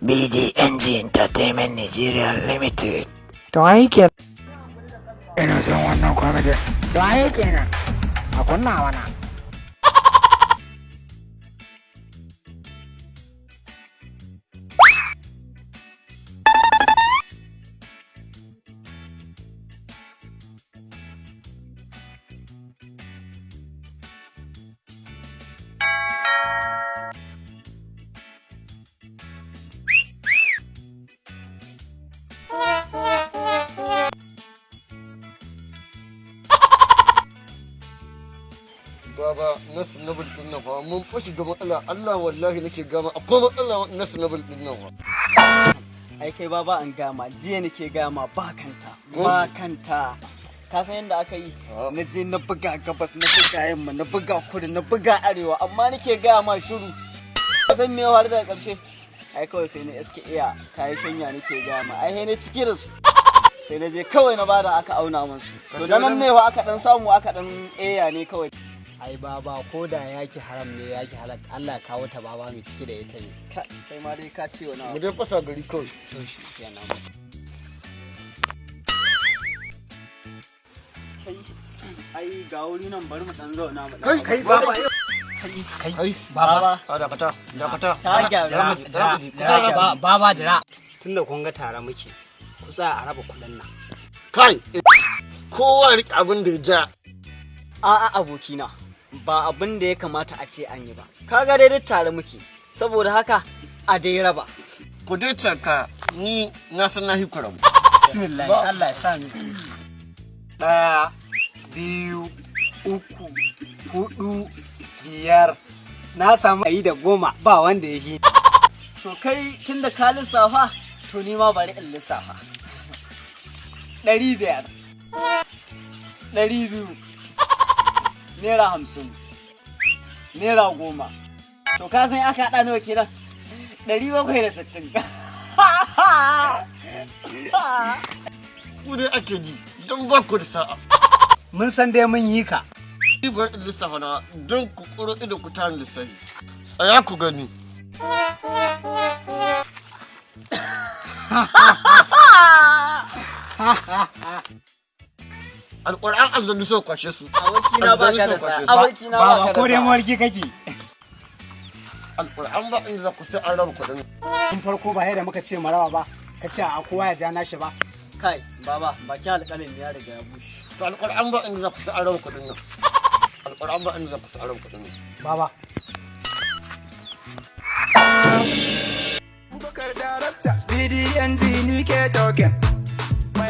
BDNG Entertainment Nigeria Limited. To ai kenan. Ina son wannan comedy. To ai kenan. A kunna mana. Baba, nasu level din nan fa mun fashi da matsala. Allah wallahi nake gama akwai matsala nasu level din nan fa. Ai kai baba, an gama jiya nake gama ba kanta ba kanta. Ka san yadda aka yi? Na je na buga gabas, na buga yamma, na buga kudu, na buga arewa, amma nake gaya ma shiru. Ka san me ya faru daga karshe? Ai kawai sai na SK iya kayi shanya nake gaya ma. Ai sai na cike da su, sai na je kawai na bada aka auna min su. To da nan ne wa aka dan samu aka dan eya ne kawai. Ai baba, ko da yaki haram ne yaki halak, Allah ya kawo ta baba, mai ciki da ita ne. Kai ma dai ka ce wani Mu abu. dai fasa gari kawai. To shi kenan. Kai, ai ga wuri nan, bari mu dan zauna mu dan Kai Kai baba, kai. Kai. Baba. A dakata, dakata. Ta gyaru. Jira mu ji, jira mu ji. Jira baba, jira. Tunda kun ga tare muke, ku tsaya a raba kuɗin nan. Kai, kowa riƙe abin da ya ja. A'a abokina, ba abin da ya kamata a ce an yi ba. Kaga dai duk tare muke, saboda haka a dai raba. Ku dai caka, ni na san na hiku rabu. Bismillah, Allah ya sa ni. Ɗaya, biyu, uku, hudu, biyar. Na samu 110, ba wanda ya yi. To kai tunda ka lissafa, to ni ma bari in lissafa. 500, 200, ₦50, ₦10. To ka san aka haɗa nawa kenan? 760. Ku dai ake ji don ba ku da sa'a. Mun san dai mun yi ka. Ni bari in lissafa na don ku ƙuro ido ku tara lissafi. Tsaya ku gani. Alƙur'an aljanu so kwashe su. Abokina ba ka da sa'a. Abokina ba Baba, ka da ko dai sa'a. mawarki kake? Alƙur'an ba inda za ku sai an raba kuɗin. Tun farko ba yadda muka ce mu raba ba, ka ce a kowa ya ja nashi ba. Kai, baba, bakin alƙalami ya riga ya bushe. To alƙur'an ba inda za ku sai an raba kuɗin nan. Alƙur'an ba inda za ku sai an raba kuɗin nan. Baba. Bukar darakta BDNG ni ke token.